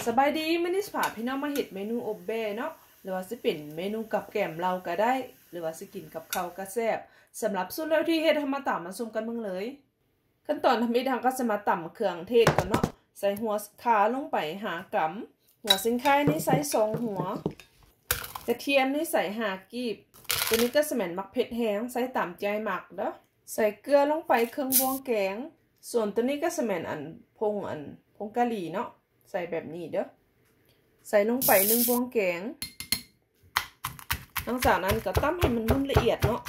ສະບາຍດີ, ມື້ນີ້ຊິພາພີ່ນ້ອງມາເຮັດເມນູອົບແບ້ເນາະ ຫຼືວ່າຊິເປັນເມນູກັບແກ້ມເຫຼົ້າກໍໄດ້ ຫຼືວ່າຊິກິນກັບເຂົ້າກໍແຊບ. ສຳລັບສູດແລ້ວວິທີເຮັດ ເຮົາມາຕາມມາຊົມກັນເບິ່ງເລີຍ. ຂັ້ນຕອນທຳອິດ ເຮົາກໍຊິມາຕຳເຄື່ອງເທດກ່ອນເນາະ. ໃສ່ຫົວຂ່າລົງໄປຫ້າກຳ, ຫົວຊິງໄຄນີ້ໃສ່ສອງຫົວ, ກະທຽມນີ້ໃສ່ຫ້າກີບ, ໂຕນີ້ກໍຊິແມ່ນໝາກເຜັດແຮງ ໃສ່ຕາມໃຈມັກເດີ້. ໃສ່ເກືອລົງໄປເຄິ່ງບ່ວງແກງ, ສ່ວນໂຕນີ້ກໍຊິແມ່ນອັນ ຜົງ ອັນ ຜົງກະຫຼີເນາະ ໃສ່ແບບນີ້ເດີ້. ໃສ່ລົງໄປໜຶ່ງບ່ວງແກງ. ຫຼັງຈາກນັ້ນກໍຕຳໃຫ້ມັນໝຸ່ນລະອຽດເນາະ.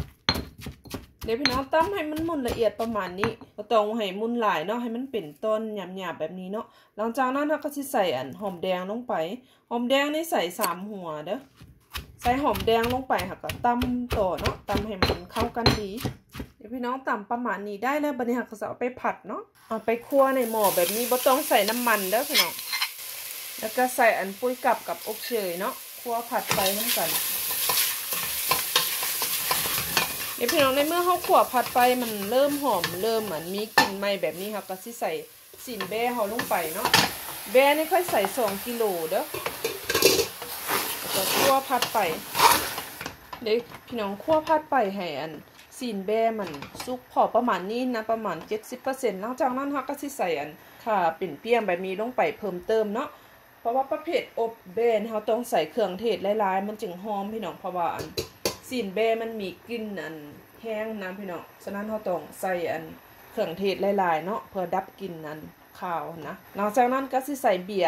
ເດ ພີ່ນ້ອງ ຕຳໃຫ້ມັນໝຸ່ນລະອຽດປະມານນີ້, ບໍ່ຕ້ອງໃຫ້ໝຸ່ນຫຼາຍເນາະ, ໃຫ້ມັນເປັນຕອນຫຍາບໆແບບນີ້ເນາະ. ຫຼັງຈາກນັ້ນເຮົາກໍຊິໃສ່ອັນຫອມແດງລົງໄປ, ຫອມແດງນີ້ໃສ່ສາມຫົວເດີ້. ໃສ່ຫອມແດງລົງໄປ ເຮົາກໍຕຳຕໍ່ເນາະ, ຕຳໃຫ້ມັນເຂົ້າກັນດີ. ເດ ພີ່ນ້ອງ ຕຳປະມານນີ້ໄດ້ແລ້ວ, ບັດນີ້ເຮົາກໍຈະເອົາໄປຜັດເນາະ. ເອົາໄປຂົ້ວໃນໝໍ້ແບບນີ້ ບໍ່ຕ້ອງໃສ່ນ້ຳມັນເດີ້ພີ່ນ້ອງ, ແລ້ວກໍໃສ່ອັນປຸ໋ຍກັບກັບອົບເຊີຍເນາະ, ຂົ້ວຜັດໄຟນຳກັນ. ນີ້ພີ່ນ້ອງ ໃນເມື່ອເຮົາຂົ້ວຜັດໄຟ ມັນເລີ່ມຫອມ ເລີ່ມອັນມີກິ່ນໄໝ້ແບບນີ້ ເຮົາກໍຊິໃສ່ຊີ້ນແບ້ເຮົາລົງໄປເນາະ. ແບ້ນີ້ຂ້ອຍໃສ່ສອງກິໂລເດີ້, ແລ້ວກໍຂົ້ວຜັດໄປ. ເດ້ ພີ່ນ້ອງ ຂົ້ວຜັດໄປໃຫ້ອັນ ຊີ້ນແບ້ມັນສຸກພໍປະມານນີ້ນະ, ປະມານເຈັດສິບເປີເຊັນ. ຫຼັງຈາກນັ້ນເຮົາກໍຊິໃສ່ອັນ ຖ້າເປັນປ່ຽງແບບນີ້ລົງໄປເພີ່ມເຕີມເນາະ, ເພາະວ່າປະເພດອົບແບ້ນີ້ເຮົາຕ້ອງໃສ່ເຄື່ອງເທດຫຼາຍໆ ມັນຈຶ່ງຫອມ ພີ່ນ້ອງ, ເພາະວ່າອັນ ຊີ້ນແບ້ມັນມີກິ່ນອັນແຮງນະ ພີ່ນ້ອງ. ສະນັ້ນເຮົາຕ້ອງໃສ່ອັນເຄື່ອງເທດຫຼາຍໆເນາະ ເພື່ອດັບກິ່ນອັນຄາວຫັ້ນນະ. ຫຼັງຈາກນັ້ນກໍຊິໃສ່ເບຍ,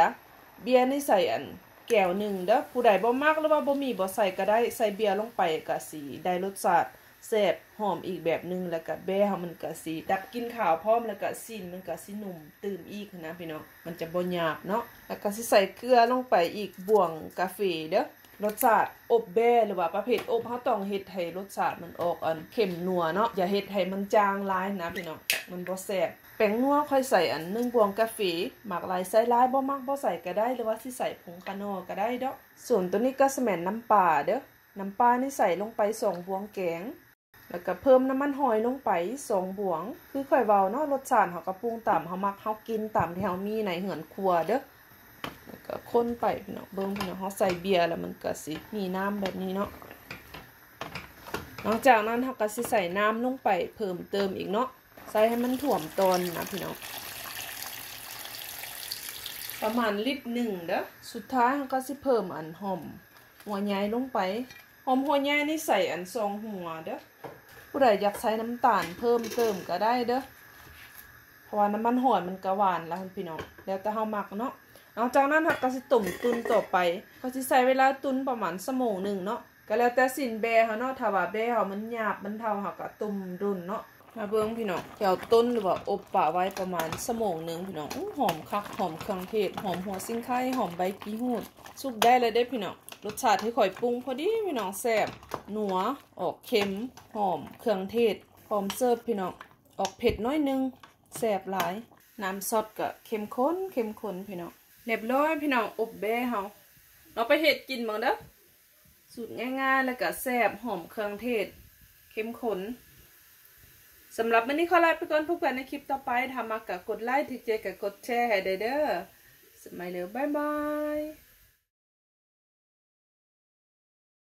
ເບຍນີ້ໃສ່ອັນ ແກ້ວໜຶ່ງເດີ້. ຜູ້ໃດບໍ່ມັກ ຫຼືວ່າບໍ່ມີ ບໍ່ໃສ່ກໍໄດ້, ໃສ່ເບຍລົງໄປກໍຊິໄດ້ລົດຊາດແຊບຫອມອີກແບບໜຶ່ງ, ແລ້ວກໍແບ້ເຮົາມັນກໍຊິດັບກິ່ນຄາວພ້ອມ, ແລ້ວກໍຊີ້ນມັນກໍຊິນຸ່ມຕື່ມອີກຫັ້ນນະ ພີ່ນ້ອງ, ມັນຈະບໍ່ຫຍາບເນາະ. ແລ້ວກໍຊິໃສ່ເກືອລົງໄປອີກບ່ວງກາເຟເດີ້. ລົດຊາດອົບແບ້ ຫຼືວ່າປະເພດອົບ ເຮົາຕ້ອງເຮັດໃຫ້ລົດຊາດມັນອອກອັນເຄັມນົວເນາະ, ຢ່າເຮັດໃຫ້ມັນຈາງຫຼາຍນະ ພີ່ນ້ອງ, ມັນບໍ່ແຊບ. ແປ້ງນົວຂ້ອຍໃສ່ອັນໜຶ່ງບ່ວງກາເຟ, ມັກຫຼາຍໃສ່ຫຼາຍ, ບໍ່ມັກບໍ່ໃສ່ກໍໄດ້ ຫຼືວ່າຊິໃສ່ຜົງຂະໜໍ່ກໍໄດ້ເນາະ. ສ່ວນໂຕນີ້ກໍຊິແມ່ນນ້ຳປາເດີ້, ນ້ຳປານີ້ໃສ່ລົງໄປສອງບ່ວງແກງ, ແລ້ວກໍເພີ່ມນ້ຳມັນຫອຍລົງໄປສອງບ່ວງ. ຄືຂ້ອຍເວົ້າເນາະ, ລົດຊາດເຮົາກໍປຸງຕາມເຮົາມັກ ເຮົາກິນຕາມທີ່ເຮົາມີໃນເຮືອນຄົວເດີ້. ແລ້ວກໍຄົນໄປ ພີ່ນ້ອງ, ເບິ່ງ ພີ່ນ້ອງ, ເຮົາໃສ່ເບຍແລ້ວມັນກໍຊິມີນ້ຳແບບນີ້ເນາະ. ຫຼັງຈາກນັ້ນເຮົາກໍຊິໃສ່ນ້ຳລົງໄປເພີ່ມເຕີມອີກເນາະ, ໃສ່ໃຫ້ມັນຖ້ວມຕອນນະ ພີ່ນ້ອງ, ປະມານລິດໜຶ່ງເດີ້. ສຸດທ້າຍເຮົາກໍຊິເພີ່ມອັນຫອມຫົວໃຫຍ່ລົງໄປ. ຫອມຫົວໃຫຍ່ນີ້ໃສ່ອັນສອງຫົວເດີ້. ຜູ້ໃດຢາກໃສ່ນ້ຳຕານເພີ່ມເຕີມກໍໄດ້ເດີ້, ເພາະວ່ານ້ຳມັນຫອຍມັນກໍຫວານລະ ພີ່ນ້ອງ, ແລ້ວແຕ່ເຮົາມັກເນາະ. ຫຼັງຈາກນັ້ນເຮົາກໍຊິຕົ້ມຕຸ່ນຕໍ່ໄປ, ກໍຊິໃຊ້ເວລາຕຸ່ນປະມານຊົ່ວໂມງໜຶ່ງເນາະ. ກໍແລ້ວແຕ່ຊີ້ນແບ້ເຮົາເນາະ, ຖ້າວ່າແບ້ເຮົາມັນຫຍາບມັນເຖົ້າ ເຮົາກໍຕົ້ມດົນເນາະ. ມາເບິ່ງ ພີ່ນ້ອງ, ແຖວຕົ້ນ ຫຼືວ່າອົບປະໄວ້ປະມານຊົ່ວໂມງໜຶ່ງ ພີ່ນ້ອງ. ອູ້ ຫອມຄັກ, ຫອມເຄື່ອງເທດ, ຫອມຫົວຊິງໄຄ, ຫອມໃບກີ່ຫູດ. ສຸກໄດ້ແລ້ວເດ້ ພີ່ນ້ອງ. ລົດຊາດທີ່ຂ້ອຍປຸງພໍດີ ພີ່ນ້ອງ, ແຊບ ນົວ, ອອກເຄັມ, ຫອມເຄື່ອງເທດ. ພ້ອມເສີບ ພີ່ນ້ອງ, ອອກເຜັດໜ້ອຍໜຶ່ງ, ແຊບຫຼາຍ. ນ້ຳຊອດກໍເຂັ້ມຂຸ້ນ, ເຂັ້ມຂຸ້ນ ພີ່ນ້ອງ. ຮຽບຮ້ອຍ ພີ່ນ້ອງ, ອົບແບ້ເຮົາ. ລອງໄປເຮັດກິນເບິ່ງເດີ້. ສູດງ່າຍໆ ແລ້ວກໍແຊບ, ຫອມເຄື່ອງເທດ, ເຂັ້ມຂຸ້ນ. ສຳລັບມື້ນີ້ຂໍລາໄປກ່ອນ, ພົບກັນໃນຄລິບຕໍ່ໄປ. ຖ້າມັກກໍກົດໄລ, ຖືກໃຈກໍກົດແຊໃຫ້ໄດ້ເດີ້. ສະບາຍດີ, ບາຍບາຍ.